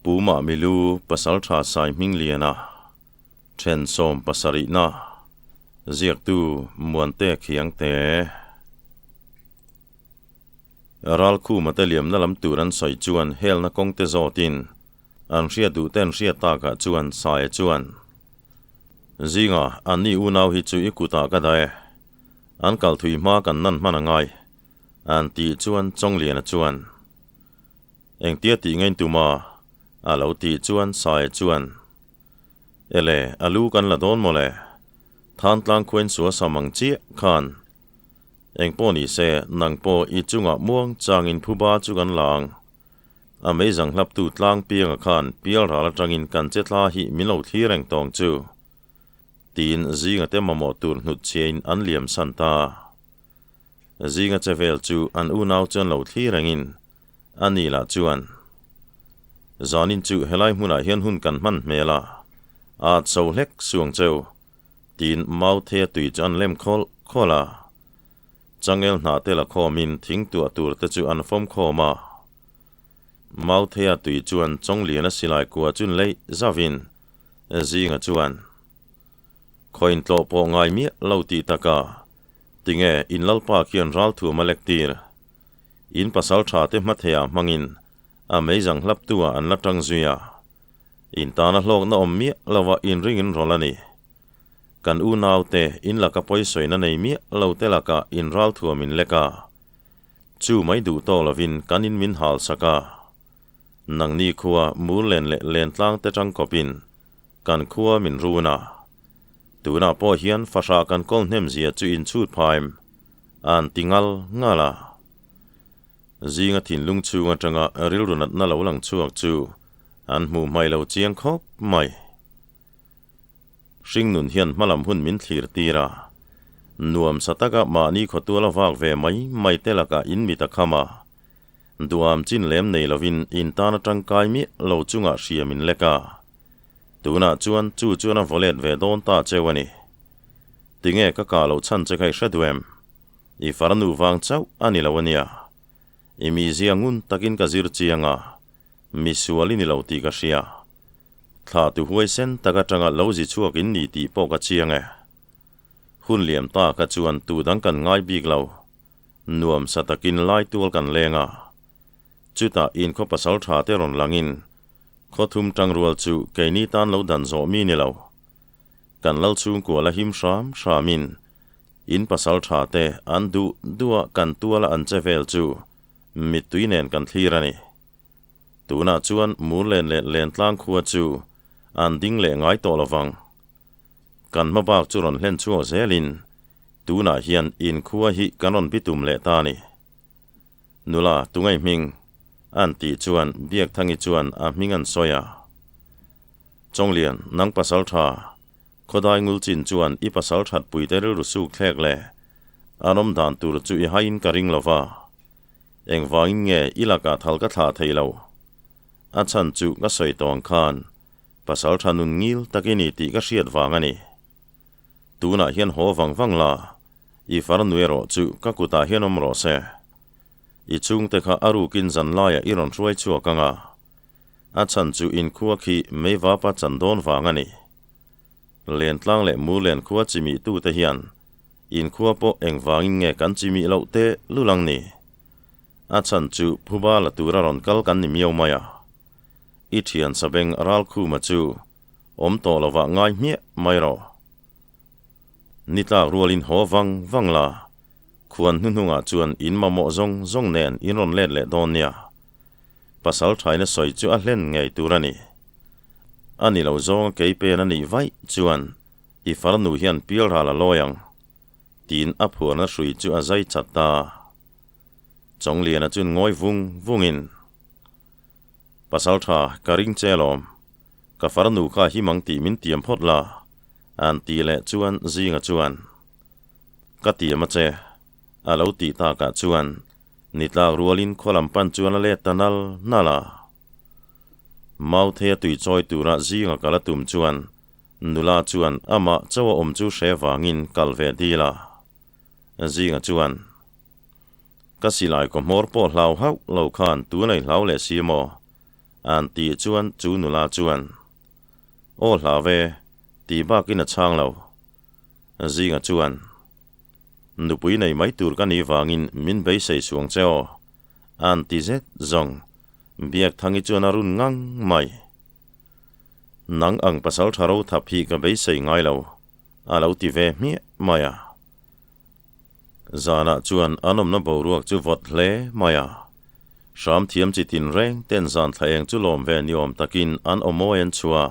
Puma Milu Pasaltha Saihmingliana then 70na ziaktu Muante Khiangte. Ralkhuma te liamna lam tur an sawi chuan helna kawng te zawtin an hriat duh te an hriat takah chuan Saia chuan, Zinga, anni unau hi chu i kutah ka dah e. An kal thui hma kan nan hman a ngai, an tih chuan Chawngliana chuan, Engtia tih ngain tuma? A lo tih chuan Saia chuan, Ele, a lu kan la dawn mawle. Thantlang khuain sua sam ang chiah khan. Engpawh ni se, nang pawh i chungah muang changin phuba chu kan la ang. A meizang hlaptu tlang pianga khan pialral atangin kan che thla hi min lo thlir reng tawng chu. Tiin zinga te mamawh tur hnut chhiain an liam san ta. Zinga che vel chu an unau chuan lo thlir rengin a ni lah chuan, Zanin chu helai hmunah hian hun kan hman hmel a, a chho hlek suang cheu, tiin Mauthea tui chu an lem khawlh khawlh a. Changel hnah te la khawmin thing tuah tur te chu an fawm khawm a. Mauthea tui chuan Chawngliana silai kua chun leih zavin Zinga chuan, Khawiin tlawh pawh ngai miah lo tih taka, tinge in lalpa khian ralthuam a lek tir? In pasal tha te hmatheiah hmangin a meizang hlaptu-ah an la tang zui a. In tana hlawkna awm miah lova inringin rawlh a ni. Kan unaute in laka pawisawina nei miah lo te lakah in ralthuam in lek a. Chu mai duh tawk lovin kan in min hal sak a. Nangni khua mur len leh len tlang te tang kawpin kan khua min run a. Tunah pawh hian fahrah kan kawl hnem zia chu in chhut phaim an ti ngal ngal a. Zinga thinlung chhung atanga rilru natna lo lang chhuak chu an hmuh hmai lo chiang khawp mai. Hringnun hian hmalam hun min thlir tir a, nuam sa taka mahni khawtuala vak ve mai mai te lakah in mit a kham a, duam chin lem nei lovin in tan a tangkai miah lo chungah hria min lek a. Tunah chuan chu chuan a vaw let ve dawn ta cheu a ni. Tinge ka kah loh chhan che kha i hre duh em? I farnu vang chauh a ni lo a nia. I mizia ngun takin ka zir chiang a, mi sual i ni lo tih ka hria. Thla tu huaisen tak atanga lo zi chhuak in ni tih pawh ka chiang e. Hun liam ta kha chuan tu dang kan ngai bik lo. Nuam sa takin lai tual kan leng a. Chutah inkhaw pasal tha te rawn langin khaw thum tangrual chu keini tan lo dan zawh mi ni lo. Kan lal chhungkua la him hram hramin in pasal tha te an duh duh a kan tuala an che vel chu mittui nen kan thlir a ni. Tunah chuan Murlen leh Lentlang khua chu an ding leh ngai tawh lovang. Kan hma bak chu rawn hlen chhuak zelin tunah hian inkhua hi kan rawn bitum leh ta a ni. Nula, tungai hming? an tih chuan Biakthangi chuan a hming an sawi a. Chawnglian, nang pasal tha, khawdai ngul chin chuan i pasal that puite rilru suk thlek le an awm dan tur chu i haiin ka ring lo va. Engvangin nge i lakah thal ka thlah thei lo? A chhan chu ka sawi tawh ang khan pasal tha nun ngil tak i ni tih ka hriat vang a ni. Tunah hian haw vang vang la, i farnu erawh chu ka kutah hian awm rawh se. I chhungte kha a rukin zan laiah i rawn hruai chhuak ang a, a chhan chu inkhua khi meivapa chan dawn vang a ni. Lentlang leh Murlen khua chimih tute hian inkhua pawh engvangin nge kan chimih loh te lulang ni? A chhan chu phuba la tura rawn kal kan ni miau mai a. I thian sabeng Ralkhuma chu awm tawh lovah ngai hmiah mai rawh. Ni tlak rualin haw vang vang la, khuan hnuhnungah chuan in mamawh zawng zawng nen in rawn let leh dawn nia. Pasal thaina sawi chu a hlen ngei tur a ni. A ni lo zawnga kei pen a nih vaih chuan i farnu hian pialral a lawi ang, tiin a phuarna hrui chu a zai chat ta. Chawngliana chuan ngawi vung vungin, Pasal tha, ka ring che alawm. Ka farnu kha him ang tih min tiam phawt la, an ti leh chuan Zinga chuan, Ka tiam a che, a lo tih takah chuan Ni tlak rualin khaw lam pan chuan a let ta nal nal a. Mauthei a tui chawi tura zinga kal a tum chuan nula chuan amah chauh a awm chu hre vangin kal ve dil a. Zinga chuan, Ka silai kaw hmawr pawh hlau hauh lo khan tunei hlau leh si maw? A'n tih chuan chu nula chuan, Aw hlau e, tih bakin a chhang lo. Zinga chuan, Nupui nei mai tur ka nih vangin min beisei suang che aw, a'n ti zet zawng. Biakthangi chuan a run ngang mai. Nang ang pasal tha ro thap hi ka beisei ngai lo, a lo ti ve hmiah mai a. Zanah chuan an awmna boruak chu vawt hle mai a. Hram thiam chi tin reng ten zan thla eng chu lawm ve ni awm takin an awmawi an chhuah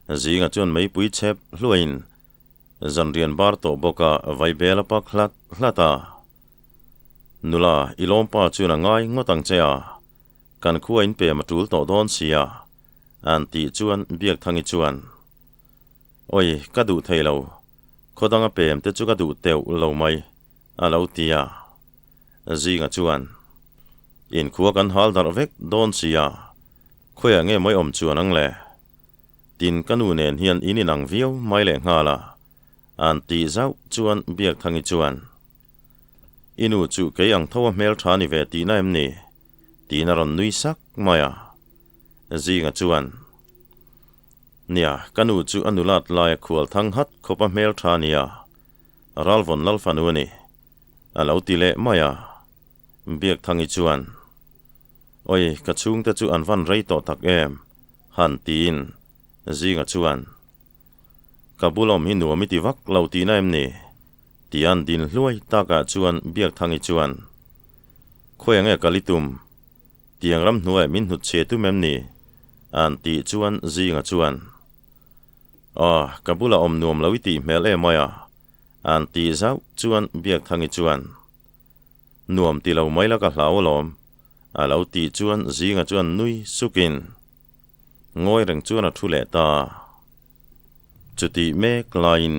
a. Zingah chuan meipui chhep hluain zanrian bar tawh bawk a vaibel a pak hlat hlat a. Nula, i lawmpa chuan a ngai ngawt ang che a, kan khua in pem a tul tawh dawn sia, an tih chuan Biakthangi chuan, Awi, ka duh thei lo, Khaw danga pem te chu ka duh teuh lo mai, a lo ti a. Zinga chuan, Inkhua kan hal darh vek dawn sia, khawiah nge mai awm chuan ang le? Tin ka nu nen hian in inang viau mai leh nghal a, a'n tih zauh chuan Biakthangi chuan, I nu chu kei ang tho a hmeltha ni ve tihna em ni? tiin a rawn nui sak mai a. Zinga chuan, Nia, ka nu chu a nulat laia khual thang hat khawp a hmel tha nia, Ralvawn Lal fanu a ni, a lo ti leh mai a. Biakthangi chuan, Oi, ka chhungte chu an van rei tawh tak em? han tiin Zinga chuan, Ka bul awm hi nuam i ti vak lo tihna em ni? Ti an din hluai takah chuan Biakthangi chuan, Khawi ange kal i tum? Tiang ram hnuaiah min hnut chhe tum em ni? A'n tih chuan Zinga chuan, Aw, ka bulah awm nuam lo i tih hmel em mai a, a'n tih zauh chuan Biakthangi chuan, Nuam ti lo mai la ka hlau alawm, a lo tih chuan Zinga chuan nui sukin ngawi reng chuan a thu leh ta. Chutih mek laiin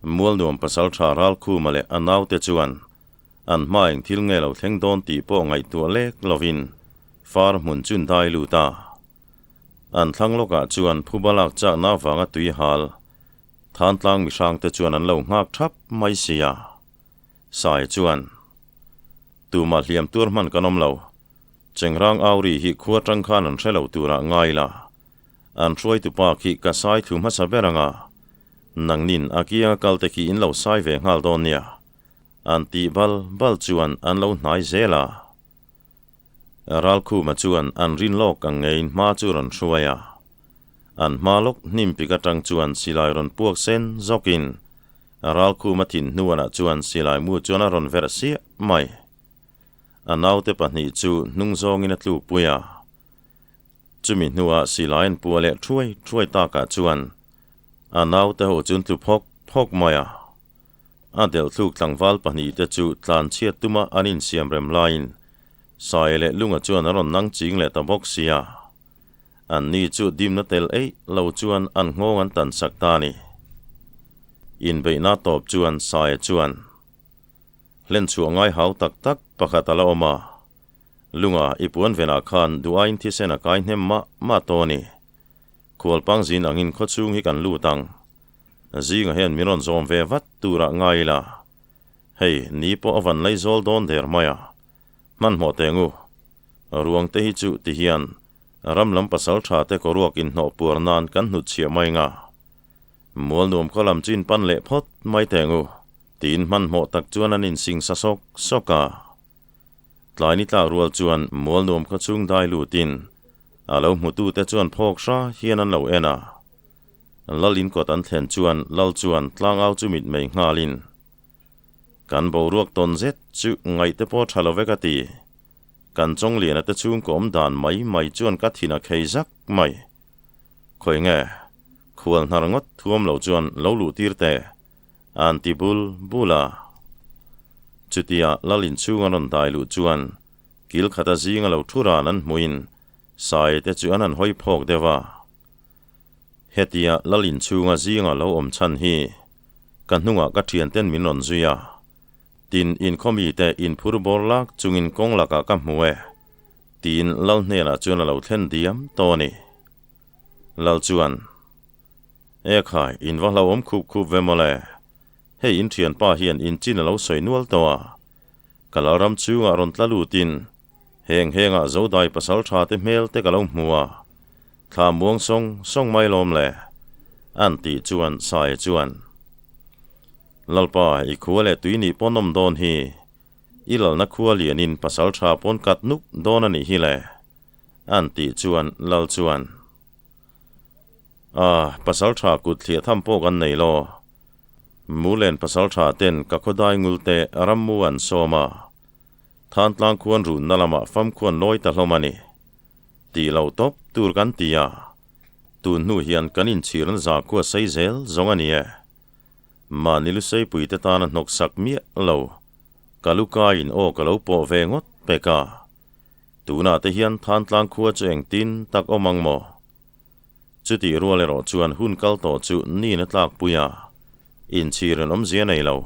Mualnuam pasaltha Ralkhuma leh a naute chuan An hma eng thil nge lo thleng dawn tih pawh ngaihtuah lek lovin far hmun chun dai lut a. An thlang lawkah chuan phuba lak chakna avanga tui hal Thantlang mihrangte chuan an lo nghak thap mai sia. Sai chuan, Tumah hliam tuar hman kan awm lo. Chengrang Auri hi khua tang khan an hre lo turah ngai la. An hruaitupa khi ka sai thu hmasa ber anga nangnin a kianga kalte khi in lo sai ve nghal dawn nia. An tih bal bal chuan an lo hnai zel a. Ralkhuma chuan an rin lawk ang ngeiin hma chu rawn hruai a. An hma lawk hnim pik atang chuan silai rawn puak sen zawkin Ralkhuma thin hnuanah chuan silai mu chuan a rawn verh siah mai. A naute pahnih chu hnung zawngin a tlukpui a. Chumi hnuah silai an puah leh thuai thuai takah chuan a naute ho chu an tlu phawk phawk mai a. A delh thluk tlangval pahnihte chu tlan chhiat tuma an insiam rem laiin Saia leh Lunga chuan an rawn nang ching leh ta bawk sia. Anni chu dimna tel eih lo chuan an nghawng an tan sak ta a ni. Inbeihna tawp chuan Saia chuan hlen chhuah ngai hau tak tak pakhat a la awm a. Lunga i puan venah khan duhaiin thisen a kai hnem mah mah tawh a ni. Khualpang zin angin khawchhung hi kan lut ang. Zingah hian min rawn zawm ve vat turah ngai ila. Hei, ni pawh a van laizawl dawn der mai a. Hmanhmawh teh ngu. Ruang te hi chu ti hian ram lam pasal tha te kawruak inhnawh puar nan kan hnut chhiah mai nga. Mual nuam khaw lam chu inpan leh phawt mai teh ngu, tiin hmanhmawh tak chuan an insing sa sawk sawk a. Tlai ni tlak rual chuan mual nuam khaw chhung dai lutin a lo hmutute chuan phawk hra hian an lo en a. Lal in kawt an thlen chuan Lal chuan tlangau chu mit mei nghalin, Kan boruak tawn zet chu ngaihte pawh tha lo vek a ti. Kan Chawngliana te chhungkaw awm dan mai mai chuan ka thin a khei zak mai. Khawi nge? Khual hnar ngawt thuam lo chuan lo luh tir teh, an ti bul bul a. Chutia Lal inchhung an rawn dai luh chuan kil khata zinga lo thu ran an hmuhin Sai te chu an han hawi phawk deuh a. Hetia Lal inchhunga zinga lo awm chhan hi ka hnungah ka thianten min rawn zui a, tin inkhawmite inphur bawr lak chungin kawng lakah ka hmu e, tiin Lal hnenah chuan a lo thlen diam tawh a ni. Lal chuan, E khai, in va hlauhawm khup khup ve mawle, hei in thianpa hian in chin a lo sawi nual tawh a, ka Lalram chhungah rawn tla lutin, Heng hengah Zodai pasal tha te hmel te ka lo hmu a, thla muang sawng sawng mai lawm le, an tih chuan Saia chuan, Lalpa, i khua leh tui nih pawn awm dawn hi, i lalna khua lianin pasal tha pawn kat nuk dawn a nih hi le, an tih chuan Lal chuan, A, pasal tha kut thliah tham pawh kan nei law. Mulen pasal tha ten ka khawdai ngul te rammu an sawm a. Thantlang khuan runna lamah famkhuan lawi ta hlawm a ni. Tih loh tawp tur kan ti a, tun hnu hian kan inchhirna zakhua sei zel zawng a ni e. Mahni luseipui te tana hnawk sak miah lo, ka lu kaiin aw ka lo pawh ve ngawt pek a. Tunah te hian Thantlang khua chu engtin tak awm ang maw? Chutih rual erawh chuan hun kal tawh chu nin a tlakpui a, inchhir an awmzia nei lo.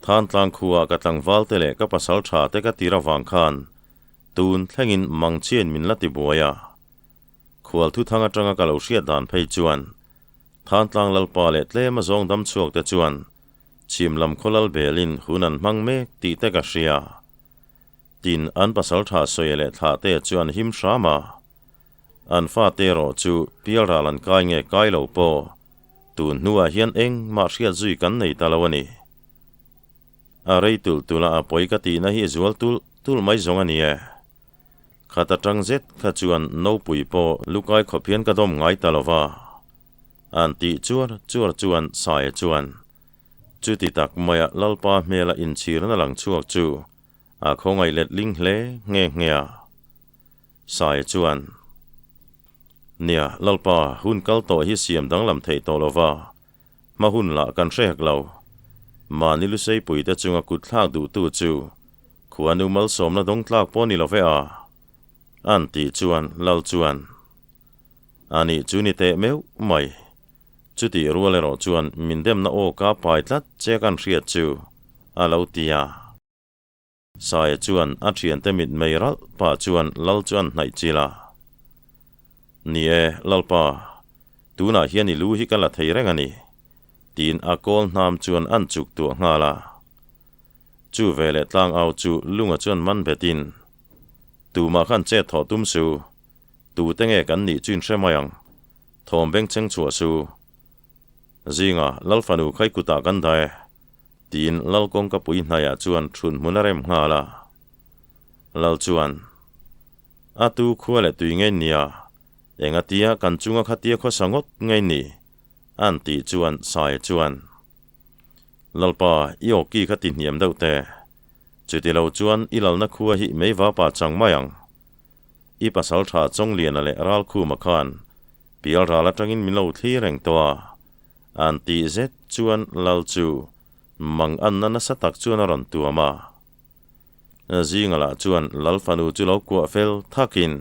Thantlang khuaa ka tlangval te leh ka pasal tha te ka tir avang khan tun thlengin mangchhiain min la ti buai a. Khual thuthang atanga ka lo hriat dan phei chuan Thantlang Lalpa leh tlem a zawng dam chhuak te chuan chhim lam khaw lal belin hun an hmang mek tih te ka hria. Tin, an pasal tha sawi leh thlah te chu an him hram a. An fate erawh chu pialral an kai nge kai lo pawh tun hnuah hian engmah hriat zui kan nei ta lo a ni. A rei tulh tulh a a pawi ka tihna hi zual tulh tulh mai zawng a ni e. Khat atang zet kha chuan nopui pawh lukai khawp hian ka dawm ngai ta lo va. An tih chuar chuar chuan Saia chuan chuti tak maia Lalpa hmela inchhirna lang chhuak chu a khawngaih letling hle nghe nghe a. Saia chuan, Nia, Lalpa, hun kal tawh hi siam danglam theih tawh lo va, hma hun lah kan hre hek lo. Mahni luseipuite chunga kut thlak duhtu chu khuanu malsawmna dawng tlak pawh ni lo ve a, an tih chuan Lal chuan, A nih chu ni teh meuh mai. Chutih rual erawh chuan min demna aw ka pai tlat che kan hriat chu, a lo ti a. Saia chuan a thiante mit mei ralh pah chuan Lal chu an hnaih chil a. Ni e, Lalpa, tunah hian i lu hi ka la thei reng a ni, tiin a kawl hnam chuan an chuk tuah nghal a. Chu veleh tlang au chu lunga chuan man betin, Tumah khan chet thawh tum su, tute nge kan nih chu inhre mai ang, thawm bengchheng chhuah su. Zinga Lal fanu khai kutah kan dah e. Tiin Lal kawngka pui hnaiah chuan thun hmun a rem nghal a. Lal chuan, A tu khua leh tui ngei nia, enga tia kan chunga khatia khawsa ngawt ngei ni? an tih chuan Saia chuan, Lalpa, i awki kha ti hniam deuh teh. Chuti lo chuan i lalna khua hi meiva pa chang mai ang. I pasal tha Chawngliana leh Ralkhuma khan pialral atangin min lo thlir reng tawh a. An tih zet chuan Lal chu mang anna nasa tak chuan a rawn tuam a. Zinga lah chuan Lal fanu chu lo kuah fel thakin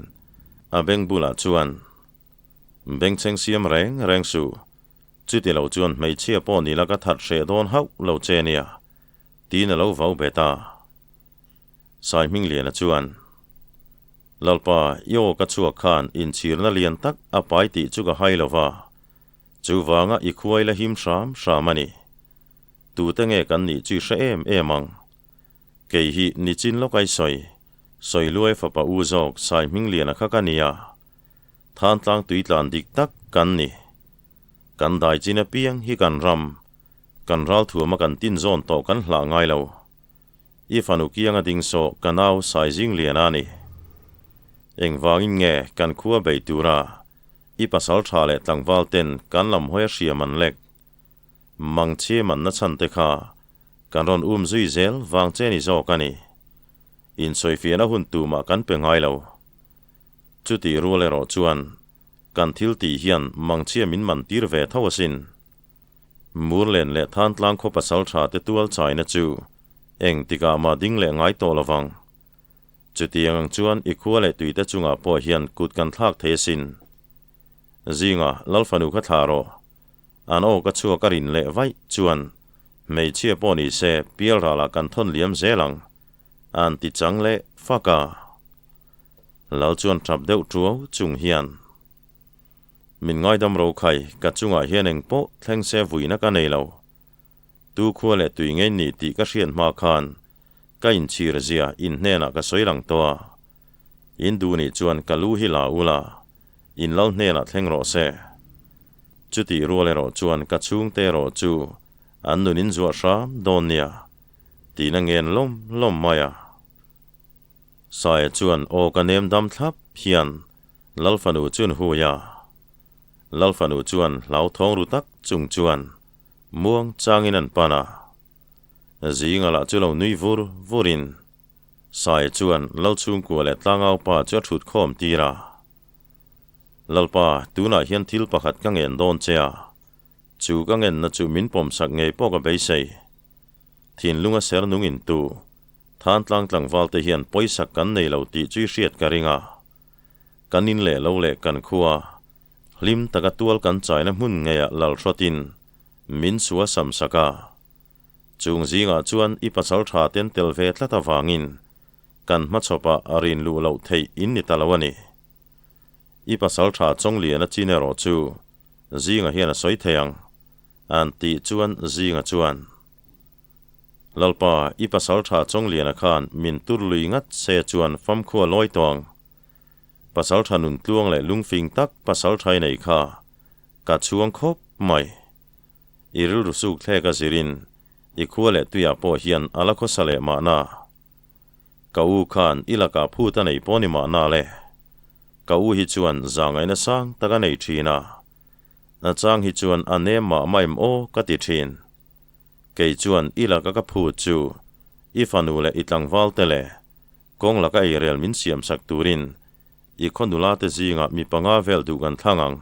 a beng bulah chuan, Bengchheng siam reng reng suh, chuti lo chuan hmeichhia pawh ni la ka that hreh dawn hauh lo che nia, tiin a lo vau bet a. Saihmingliana chuan, Lalpa, i aw ka chhuak khan inchhirna lian tak a pai tih chu ka hai lo va, Chuvanga i khuai la him hram hram a ni. Tute nge kan nih chu i hre em em ang. Kei hi nichin lawk ai sawi, sawi luai fapa u zawk Sai Hmingliana kha ka ni a. Thantlang tuitlan dik tak kan ni. Kan dai chin apiang hi kan ram, kan ralthuama kan tinzawn tawh kan hlah ngai lo. I fanu kianga ding sawh ka nau Sai Zingliana a ni. Engvangin nge kan khua bei tura I pasal tha leh tlangval ten kan lam hawi a hriam an lek. Mang chhim an na chhan te kha kan rawn um zui zel vang che ni zawk a ni. Insawifiahna hun tumah kan pe ngai lo. Chutih rual erawh chuan kan thil tih hian mang chhia min man tir ve tho asin. Murlen leh Thantlang khaw pasal tha te tual chaina chu eng tikah mah ding leh ngai tawh lovang. Chutiang ang chuan i khua leh tuite chungah pawh hian kut kan thlak thei asin. Zinga Lalfanu kha thlah rawh. An aw ka chhuak a rin leh vaih chuan hmeichhia pawh ni se pialralah kan thawn liam zel ang, an ti chang leh fak a. Lal chuan tap deuh tuau chung hian, Min ngaidam ro khai, ka chungah hian eng pawh thleng se vuina ka nei lo. Tu khua leh tui ngei ni tih ka hriat hma khan ka inchhir zia in hnenah ka sawi lang tawh a. In duh nih chuan ka lu hi la ula, in lal hnenah thleng rawh se. Chutih rual erawh chuan ka chhungte erawh chu an nun in zuah hram dawn nia, tiin a ngen lawm lawm mai a. Saia chuan aw ka nem dam thlap hian Lalfanu chuan hui a. Lalfanu chuan hlauthawng ru tak chung chuan muang changin an pan a. Zinga lah chu lo nui vur vurin Saia chuan Lalchhungkua leh Tlangaupa chu a thut khawm tir a. Lalpa, tunah hian thil pakhat ka ngen dawn che a. Chu ka ngenna chu min pawmsak ngei pawh ka beisei. Thinlunga ser nung in tu, Thantlang tlangval te hian pawisak kan nei lo tih chu i hriat ka ring a. Kan in leh lo leh kan khua, hlim taka tual kan chaina hmun ngeiah lalhrawtin min sua sam sak a. Chung zingah chuan i pasal tha ten tel ve tlat avangin kan hmachhawpah a rin luh loh theih in ni ta lo a ni. I pasal tha Chawngliana chin erawh chu Zinga hian a sawi thei ang, an tih chuan Zinga chuan, Lalpa, i pasal tha Chawngliana khan min tur lui ngat se chuan famkhua lawi tawh ang. Pasal tha nun tluang leh lungfing tak pasal tha i nei kha ka chhuang khawp mai. I rilru suk thlek a zirin i khua leh tuiah pawh hian a la khawsa leh mahna. Ka u khan i lakah phut a nei pawh ni mahna le. Ka u hi chuan zahngaihna sang tak a nei thin a, a chang hi chuan a nem mah mah em aw ka ti thin. Kei chuan i laka ka phut chu i fanu leh i tlangval te leh kawng laka eirel min siam sak turin i khaw nula te zingah mi panga vel duh kan thlang ang.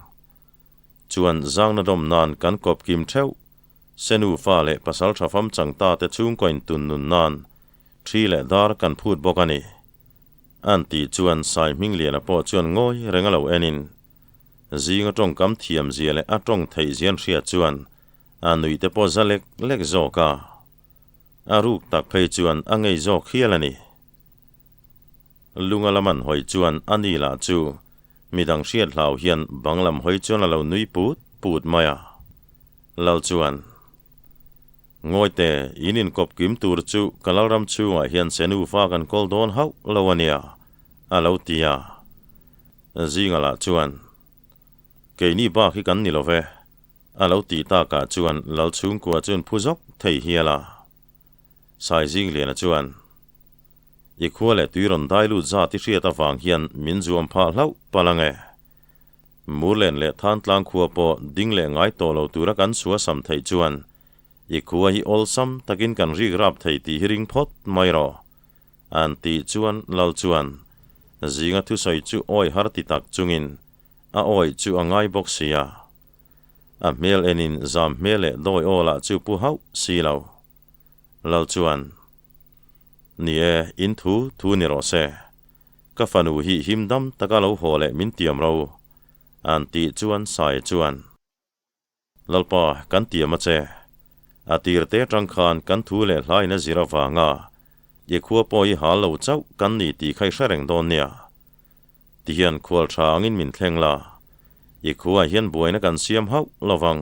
Chuan zangna dawm nan kan kawp kim theuh, senu fa leh pasal tha fam chang ta te chhungkaw intun nun nan Thi leh dar kan phut bawk a ni. An tih chuan Sai Hmingliana pawh chuan ngawi reng a lo enin zinga tawngkam thiam zia leh a tawng theih zia an hriat chuan a nuih te pawh za lek lek zawk a. A ruk tak phei chuan a ngei zawk hial a ni. Lunga lam an hawi chuan a ni lah chu midang hriat hlau hian bang lam hawi chuan a lo nui put put mai a. Lal chuan. Ngawite, in inkawp kim tur chu ka lalram chhungah hian se nufa kan kawl dawn hauh lo a nia, a lo ti a. Zinga lah chuan, Keini bak hi kan ni lo ve, a lo tih takah chuan lal chhungkua chuan phu zawk thei hial a. Saizingliana chuan, I khua leh tui rawn dai lut zat i hriat avang hian min zuam phah hlauh palh ang e. Murlen leh Thantlang khua pawh ding leh ngai tawh lo tura kan suasam theih chuan i khua hi awlsam takin kan rik rap thei tih hi ring phawt mai rawh, an tih chuan Lal chuan zinga thusawi chu awi har ti tak chungin a awi chu a ngai bawk si a. A hmel enin zam hmel leh dawi aw lah chu pu hauh si lo. Lal chuan, Ni e, in thu thu ni rawh se. Ka fanu hi him dam taka lo haw leh min tiam ro, an tih chuan Saia chuan, Lalpa, kan tiam a che. A tir te atang khan kan thu leh hlain a zir avanga i khua pawh hi hal lo chauh kan ni tih kha i hre reng dawn nia. Tihian khual tha angin min thleng la, i khuaah hian buaina kan siam hauh lovang.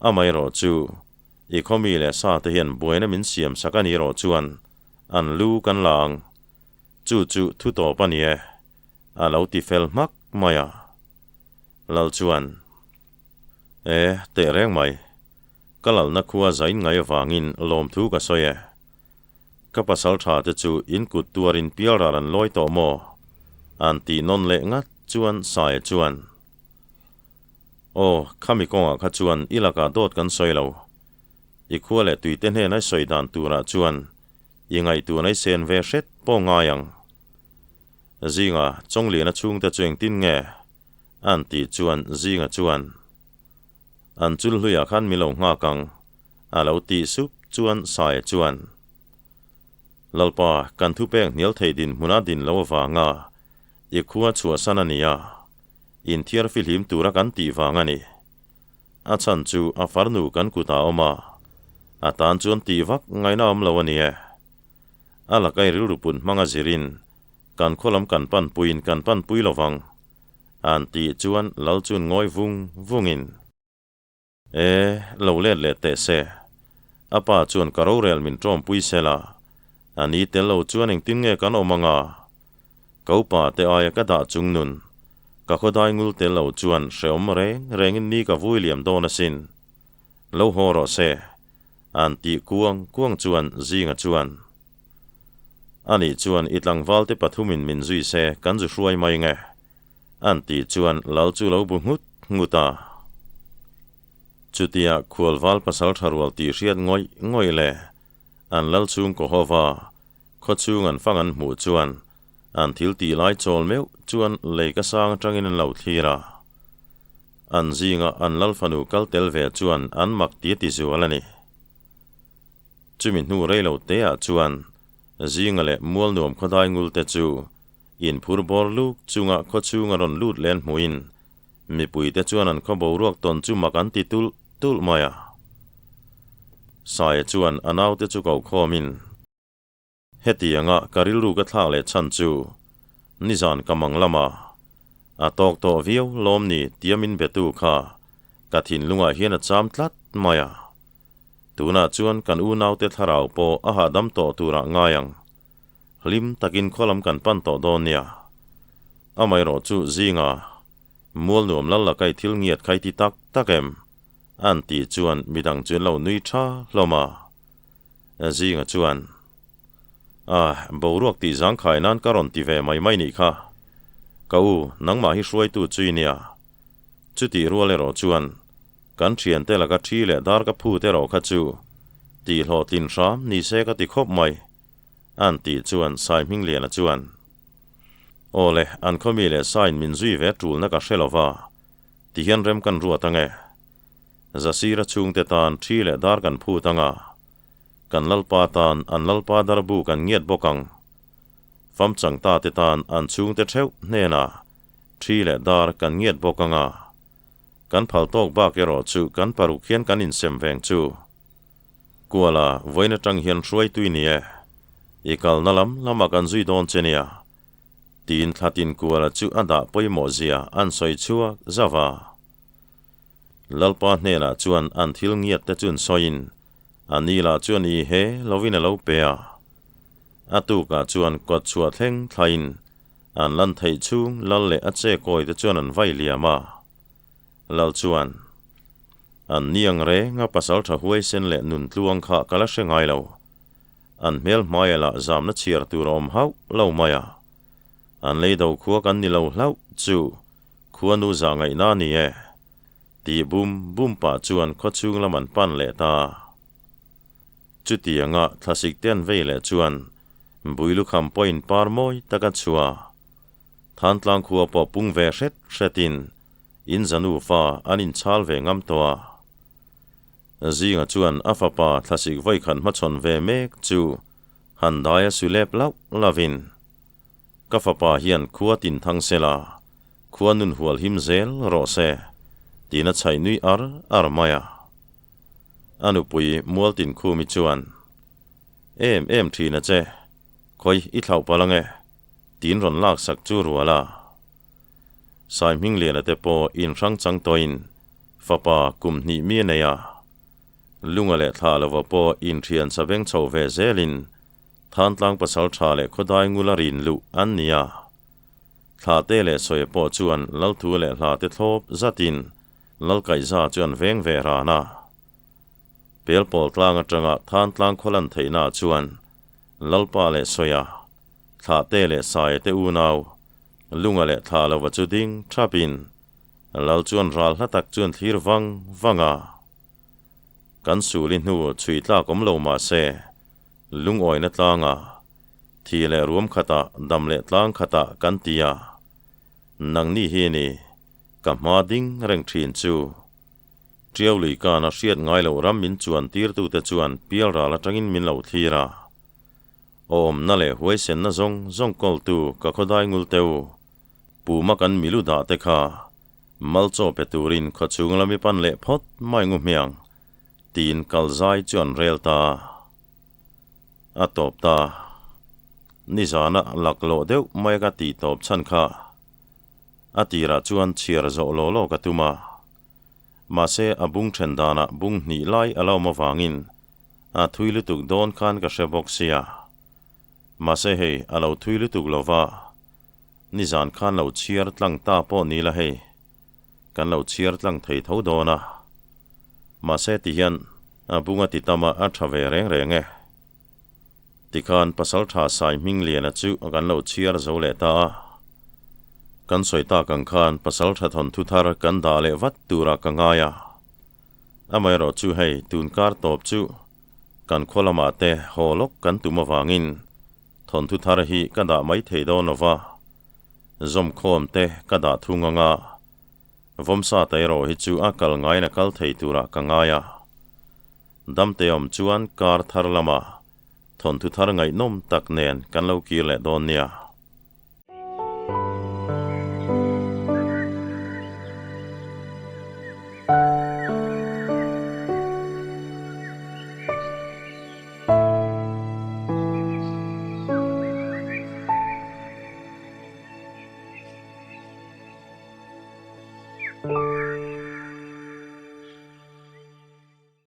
Amaherawh chu, i khawmi leh sa te hian buaina min siam sak a nih erawh chuan an lu kan la ang. Chu chu thu tawp a ni e, a lo ti fel hmak mai a. Lal chuan, E, teh reng mai. Ka lalna khua zain ngai avangin lawmthu ka sawi e. Ka pasal tha te chu in kut tuarin pialral an lawi tawh maw? An tih nawn leh ngat chuan Saia chuan, Aw, khami kawngah kha chuan i lakah dawt kan sawi lo. I khua leh tuite hnenai sawi dan turah chuan I ngaihtuah i sen ve hret pawh ngai ang. Zinga Chawngliana chhungte chu engtin nge? An tih chuan Zinga chuan, An chul hluiah khan mi lo nghak ang, a lo tih sup chuan Saia chuan, Lalpa, kan thupek hnial thei dinhmuna din lo avanga i khua chhuahsan a ni a, inthiar fihlim tura kan tih vang a ni. A chhan chu a farnu kan kutah a awm a, a tan chuan tih vak ngaihna awm lo a ni e. A lakai rilru pun hmanga zirin kan khaw lam kan pan puiin kan pan pui lo vang, an tih chuan Lal chuan ngawi vung vungin, E, lo let leh teh se, a pa chuan ka rorel min ṭawmpui se la, a ni tel lo chuan engtin nge kan awm anga? Ka upa te aia ka dah chung nun, ka khawdai ngul tel lo chuan hreawm reng rengin ni ka vui liam dawn asin. Lo haw rawh se, an tih kuang kuang chuan Zinga chuan, Anih chuan i tlangval te pathumin min zui se kan zu hruai mai nge? An tih chuan Lal chu lo bu nghut nghut a. Chutia khualval pasal tha rual tih hriat ngawih ngawih le an lal chhungkaw hova khawchhung an fang an hmuh chuan an thil tih lai chawl meuh chuan lei ka sang atangin an lo thlir a. An zinga an lal fanu kal tel ve chuan an mak ti a ti zual a ni. Chumi hnu rei lo te ah chuan zinga leh mual nuam khawdai ngul te chu inphur bawr luk chunga khawchhung a rawn lut len hmuhin Mipuite chuan an khaw boruak tawn chu mak an ti tulh tulh mai a. Saia chuan a naute chu ko khawmin, Hetianga ka rilru ka thlak leh chhan chu nizan ka mang lama a tawk tawh viau lawm ni tia min betu kha ka thinlungah hian a cham tlat mai a. Tunah chuan kan unaute thlarau pawh a hahdam tawh turah ngai ang. Hlim takin khaw lam kan pan tawh dawn nia. Amaherawh chu zinga mual nuam lal la kai thil ngiat khai ti tak tak em? An tih chuan midang chu an lo nui tha hlawm a. Zinga chuan, Ah, boruak tih zangkhai nan ka rawn ti ve mai mai nih kha. Ka u, nangmah hi hruaitu chu i nia. Chutih rual erawh chuan kan thiante laka thi leh dar ka phut erawh kha chu tih hlawhtlin hram ni se ka ti khawp mai. An tih chuan Saihmingliana chuan, Aw le, an khawmi leh Sain min zui ve tulna ka hre lo va, tihian rem kan ruat ang e. Zasira chhungte tan thi leh dar kan phut ang a, kan Lalpa tan an Lalpa darbu kan ngiat bawk ang. Famchang ta te tan an chhungte theuh hnenah thi leh dar kan ngiat bawk ang a, kan phal tawk bak erawh chu kan paruk hian kan insem veng chu. Kuala, vawiin atang hian hruaitui ni e. I kalna lam lamah kan zui dawn che nia. Tiin thlatin Kuala chu a dah pawimawh zia an sawi chhuak zauh a. Lalpa hnenah chuan an thil ngiat te chun sawiin a ni lah chuan i he lovin a lo pe a. A tukah chuan kawt chhuah thleng thlain an lan theih chhung lal leh a che kawi te chuan an vai liam a. Lal chuan, An ni ang reng a pasal tha huaisen leh nun tluang kha ka la hre ngai lo. An hmel hmaia lah zamna chhiar tur a awm hauh lo mai a. An lei do khua kan ni lo hlauh chu khuanu zah ngaihna a ni e, tih bum bum pah chuan khawchhung lam an pan leh ta. Chutianga thlasik te an vei leh chuan Builukham pawhin par mawi tak a chhuah. Thantlang khua pawh pung ve hret hretin in zanu fa an inchhal ve ngam tawh a. Zinga chuan a fapa thlasik vawikhat hmachhawn ve mek chu han dai a su lep lauh lauhin, Ka fapa hian khua tin thang se la, khua nun hual him zel rawh se, tiin a chhaih nui ar ar mai a. A nupui Mualtinkhumi chuan, Em em thin a che, khawi i thlauh palh ange, Tin rawn laksak chu rual a. Saihmingliana te pawh inhrang chang tawhin fapa kum hnih mi a nei a. Lunga leh thlah lova pawh inthian sa veng chho ve zelin Thantlang pasal tha leh khawdai ngula rin luh an ni a. Thlahte leh Sawia pawh chuan Lalthu leh Hlate thlawp zatin Lalkaihza chu an veng ve ran a. Pelpawl tlang atanga Thantlang khaw lan theihnaah chuan Lalpa leh Sawia Thlahte leh Saia te unau, Lunga leh Thlah lova chu ding thapin Lal chuan ral hla tak chuan thlir vang vang a. Kan suli hnu chhui tlak awm lo mah se, lungawina tlanga, thi leh ruam khatah dam leh tlang khatah kan ti a, nangni hi ni ka hma ding reng thin chu. Tiau lui kana hriat ngai loh ram min chuan tirtute chuan pialral atangin min lo thlir a. Awmna leh huaisenna zawng zawng kawltu ka khawdai ngul teu. Puma kan milu dah te kha mal chaw pe turin khawchhung lam i pan leh phawt mai ngu hmiang, tiin kal zai chu an rel ta. A tawp ta. Nizana laklawh deuh mai ka tih tawp chhan kha a tirah chuan chhiar zawh law law ka tum a. Mahse a bung then danah bung hnih lai a la awm avangin A thui lutuk dawn khan ka hre bawk sia. Mahse hei a lo thui lutuk lo va. Nizan khan lo chhiar tlang ta pawh ni la hei, kan lo chhiar tlang thei tho dawn a. Mahse tihian a bunga ti tam a a tha ve reng reng e. Tikhan Pasaltha Sai Hmingliana chu kan lo chhiar zo leh ta a. Kan sawi tak ang khan Pasaltha thawnthu thar kan dah leh vat turah ka ngai a. Amaherawh chu hei tun kar tawp chu kan khaw lamah te haw lawk kan tum avangin thawnthu thar hi ka dah mai thei dawn lo va, zawmkhawm te ka dah thung ang a, Vawmsa ta erawh hi chu a kal ngaiin a kal thei turah ka ngai a. Damte awm chuan kar thar lamah thawnthu thar ngaihnawm tak nen kan lo kir leh dawn nia.